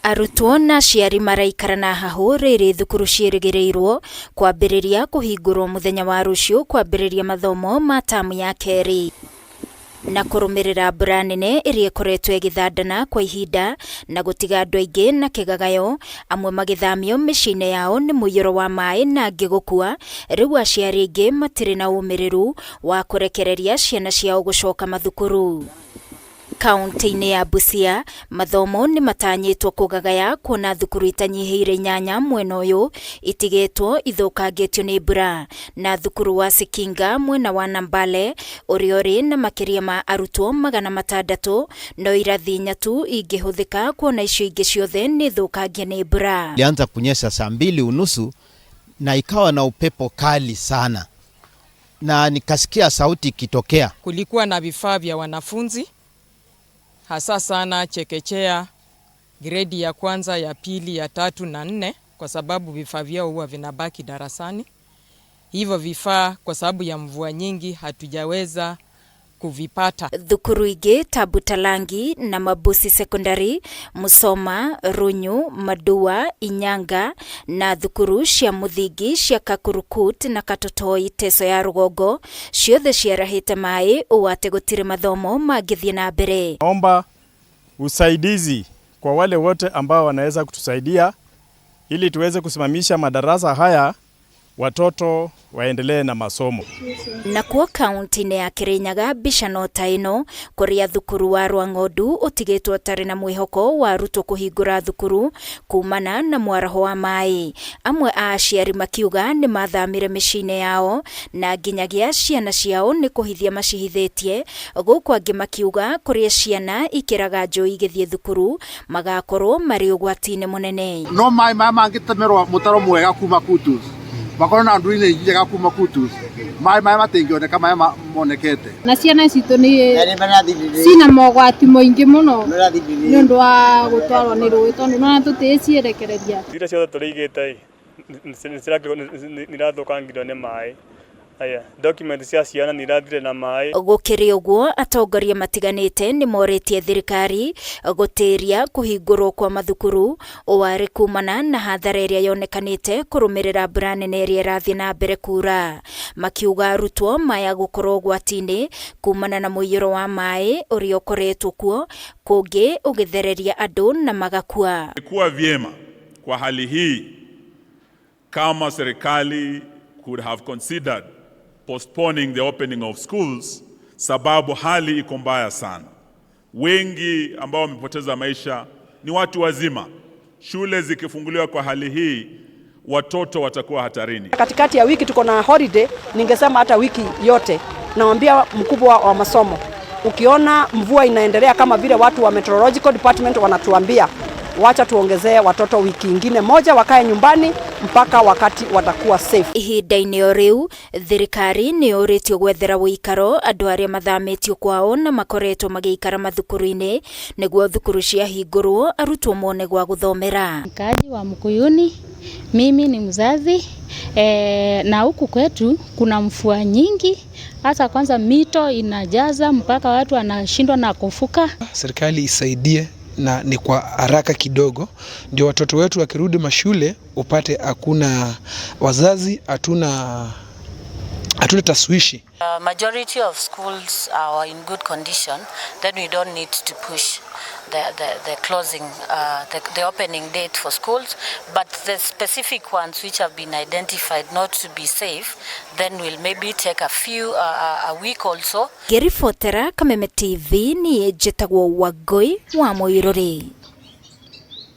Arutwo na aciari maraikara na hahũ rĩrĩ thukuru ciĩrĩgĩrĩirwo kwambĩrĩria kũhingũrwo mũthenya wa rũciũ kwambĩrĩria mathomo ma tamu ya kerĩ. Na kũrũmĩrĩra mbura nene ĩrĩa ĩkoretwo ĩgĩthandana kwa ihinda na gũtiga andũ aingĩ na kĩgagayo, amwe magĩthamio mĩciĩ-inĩ yao nĩ mũiyũro wa maĩ na angĩ gũkua, rĩu aciari aingĩ matirĩ na ũmĩrĩru wa kũrekereria ciana ciao gũcoka mathukuru. Kauntĩ-inĩ ya Busia, mathomo nĩ matanyĩtwo kũgagaya kuona thukuru itanyihĩire inyanya mwena ũyũ itigĩtwo ithũkangĩtio nĩ mbura. Na thukuru wa Sikinga mwena wa Nambale ũrĩa ũrĩ na makĩria ma arutwo 600 no irathi inya tu ingĩhũthĩka kuona icio ingĩ ciothe nĩ thũkangie nĩ mbura. Ilianza kunyesha saa 2:30 na ikawa na upepo kali sana na nikasikia sauti ikitokea. Kulikuwa na vifaa vya wanafunzi hasa sana chekechea, gredi ya kwanza, ya pili, ya tatu na nne, kwa sababu vifaa vyao huwa vinabaki darasani. Hivyo vifaa kwa sababu ya mvua nyingi hatujaweza kuvipata. Thukuru ingĩ ta Butalangi na Mabusi Secondary, Musoma, Runyu, Madua, Inyanga na thukuru cia mũthingi cia Kakurukut na Katotoi Teso ya rũgongo ciothe ciarahĩte maĩ ũũ atĩ gũtirĩ mathomo mangĩthiĩ na mbere. Naomba usaidizi kwa wale wote ambao wanaweza kutusaidia ili tuweze kusimamisha madarasa haya, watoto waendelee na masomo. Nakuo kaunti-inĩ ya Kirinyaga mbica no ta ĩno kũrĩa thukuru wa Rwang'ondu ũtigĩtwo ũtarĩ na mwĩhoko wa arutwo kũhingũra thukuru kumana na mwaraho wa maĩ. Amwe a aciari makiuga nĩ mathamire mĩciĩ-inĩ yao na nginyagia ciana ciao nĩ kũhithia macihithĩtie, gũkũ angĩ makiuga kũrĩa ciana ikĩraga njũĩ igĩthiĩ thukuru magakorwo marĩ ũgwati-inĩ mũnene. No maĩ maya mangĩtemerwo mũtaro mwega kuma Kutus, makorwo na drainage njega kuma Kutus, maĩ maya matingĩoneka maya monekete. Na ciana citũ nĩ cina mogwati mũingĩ mũno nĩ ũndũ wa gũtwarwo nĩ rũĩ tondũ nona tũtĩcierekereria. Iria ciothe tũrĩigĩte nĩ irathũkangĩrio nĩ maĩ. Aya, document cia ciana nĩ irathire na maĩ. Gũkĩrĩ ũguo, atongoria matiganĩte nĩ morĩtie thirikari gũtĩria kũhingũrwo kwa mathukuru ũũ arĩ kumana na hathara ĩrĩa yonekanĩte kũrũmĩrĩra mbura nene ĩrĩa ĩrathiĩ na mbere kura. Makiuga arutwo maya gũkorwo ũgwati-inĩ kumana na mũiyũro wa maĩ ũrĩa ũkoretwo kuo kũngĩ ũgĩthereria andũ na magakua. Ingekuwa vyema kwa hali hii kama serikali could have considered postponing the opening of schools, sababu hali iko mbaya sana. Wengi ambao wamepoteza maisha ni watu wazima. Shule zikifunguliwa kwa hali hii, watoto watakuwa hatarini. Katikati ya wiki tuko na holiday, ningesema hata wiki yote. Naambia mkubwa wa masomo, ukiona mvua inaendelea kama vile watu wa meteorological department wanatuambia, wacha tuongezee watoto wiki ingine moja wakae nyumbani mpaka wakati watakuwa safe. Ihinda-inĩ o rĩu thirikari nĩ yũrĩtio gwethera ũikaro andũ arĩa mathamĩtio kwao na makoretwo magĩikara mathukuru-inĩ nĩguo thukuru ciahingũrwo arutwo mone gwa gũthomera. Mkaaji wa Mkuyuni, mimi ni mzazi na huku kwetu kuna mvua nyingi, hata kwanza mito inajaza mpaka watu wanashindwa na kuvuka. Serikali isaidie na ni kwa haraka kidogo, ndio watoto wetu wakirudi mashule upate hakuna wazazi, hatuna taswishi. Majority of schools are in good condition, then we don't need to push the closing, the opening date for schools. But the specific ones which have been identified not to be safe, then we'll maybe take a week also. Ngĩribotera Kameme TV niĩ njĩtagwo Wangũi wa Mũirũrĩ.